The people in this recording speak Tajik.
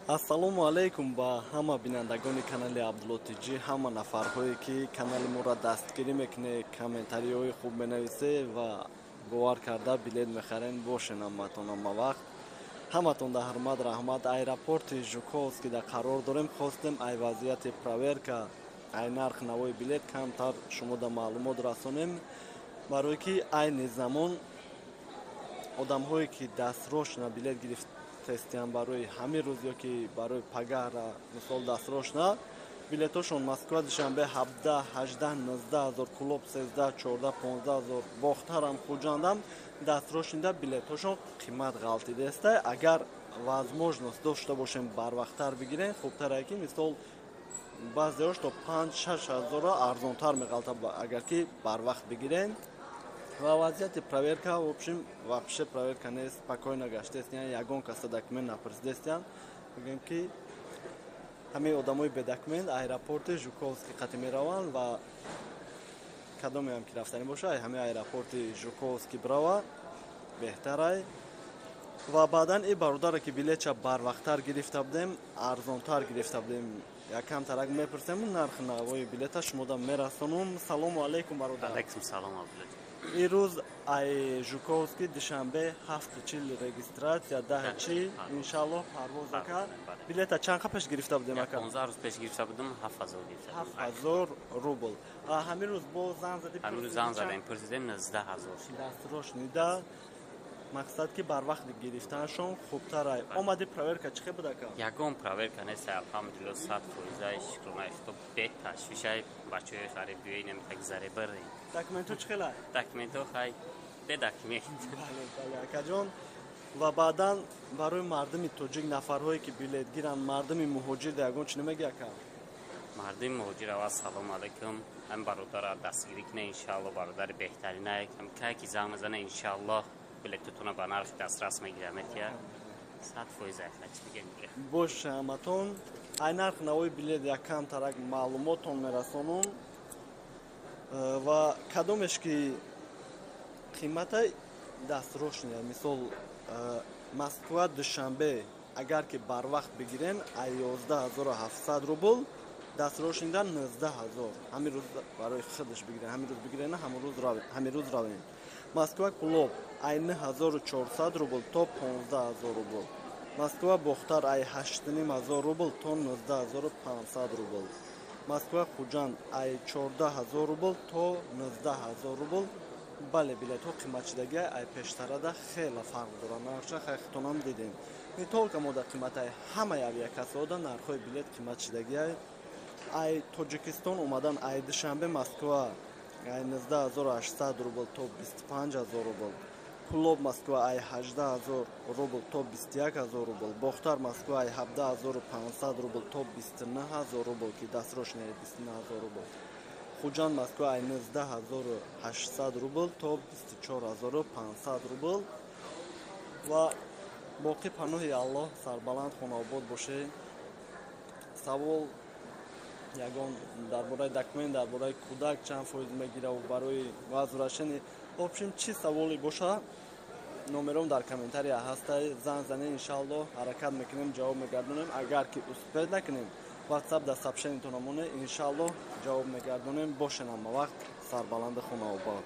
Ассалому алайкум ба ҳама бинандагони канали Абдулло ТЖ, ҳама нафарҳое, ки канали моро дастгирӣ мекунед, комментариҳои хуб менависе ва бовар карда билет мехарен. Бошен ҳаматон ҳама вақт. Ҳаматон да ҳурмат, раҳмат. Аэропорти Жуковский да қарор дорем. Хостем ай вазъияти проверка, ай нарх навои билет камтар шумо да маълумот расонем, барое ки айни замон одамҳое, ки дастрочно билет гирифтестиян барои ҳамин рӯз ё ки барои пагаҳра, мисол, дастрочно билетошон: Москва Душанбе 17, 18, 19 ҳазор, Кулоб 13, 14, 15 ҳазор, Бохтарам, Хуҷандам дастрочныйда билетошон қимат ғалтидеста. Агар возможность дошта бошем, барвақттар бигирем, хубтаре, ки, мисол, баъзеош то 5, 6 ҳазорро арзонтар меғалта, агар ки барвақт бигирем. Ва вазъияти проверка, в общем, вообще проверка нест, спокойно гаштестиян, ягон каса документ напурсидестиян. Мегӯем, ки ҳамаи одамои бедокумент аэропорти Жуковский қати мераванд ва кадомеам ки рафтанӣ боша, ҳамаи аэропорти Жуковский бирава, беҳтарай. Ва баъдан и бародаре, ки билетча барвақттар гирифта будем, арзонтар гирифта будем, якам тарак мепурсем, нархи навои билета шумода мерасонум. Салому алайкум, бародар. Алайкум салом, Абдулло. Ирӯз ай Жуковский Душанбе 7:40 регистрация, 10:40, иншаллоҳ, парвоз. Ака, билета чанд қа пеш гирифта будем, ака? 15 рӯз пеш гирифта будам, 7000 гирифта. 7000 рубл. Ҳамин рӯз бо зан задӣ? Ҳамин рӯз зан задем, пурсидем, 19 000. Дастрочныйда мақсад, ки барвақт гирифтанашон хубтарай. Омади, проверка чӣ хел буд, ака? Ягон проверка нест, алҳамдулилло, 100%-ай, шукрона худо, беташвишай. Бачаҳои хариб биёинем, так заре барем. Документҳо чӣ хелай? Документҳо хай, бе документ. Бале, акаҷон. Ва баъдан барои мардуми тоҷик, нафарҳое, ки билет гиранд, мардуми муҳоҷир да ягон чӣ намеги, ака? Мардуми муҳоҷир, аввал салом алайкум. Ҳам бародарро дастгирӣ кунед, иншаалло, бародари беҳтаринай. Кай ки занг мезана, иншааллоҳ, билетотонро ба нархи дастрас мегирам, метия 100%. Чӣ бигем дига? Бош ҳаматон. Ай нарх навои билет якам тарак маълумотон мерасонум. Ва кадомеш ки қимата дастрочная, мисол, Москва Душанбе, агар ки барвақт бигирен, ай 11 700 рубл, дастрочныйда 19 000. Ҳамин рӯз барои худаш бигирен, ҳамин рӯз бигирен, ҳамин рӯз равем. Москва Кулоб ай 9400 рубл то 15 000 рубл, Москва Бохтар ай 8500 рубл то 19 500 рубл, Москва Хуҷанд ай 14 000 рубл то 19 000 рубл. Бале, билетҳо қиматшидагӣ ай пештарада хеле фарқ дорад нархша, хайхтонам дидем. Не только мо да қиматаи, ҳамаи авиакассаода нархҳои билет қиматшидагиай. Ай Тоҷикистон омадан, ай Душанбе Москва ай 19 800 рубл то 25 000 рубл, Кулоб Москва ай 18 000 рубл то 21 000 рубл, Бохтар Москва ай 17 500 рубл то 29 000 рубл, ки дастрочный 29 000 рубл, Хуҷанд Москва ай 19 800 рубл то 24 500 рубл. Ва боқӣ паноҳи Аллоҳ, сарбаланд, хонаобод бошед. Савол ягон дар бораи документ, дар бораи кӯдак чанд фоиз мегираву барои возвращение, в общем, чӣ саволе боша, номером дар комментария ҳастай, зан занед, иншааллоҳ, ҳаракат мекунем, ҷавоб мегардонем. Агар ки успеть накунем, Ватсап дар сообщениятон монед, иншааллоҳ, ҷавоб мегардонем. Бошен ҳама вақт сарбаланди, хонаобод.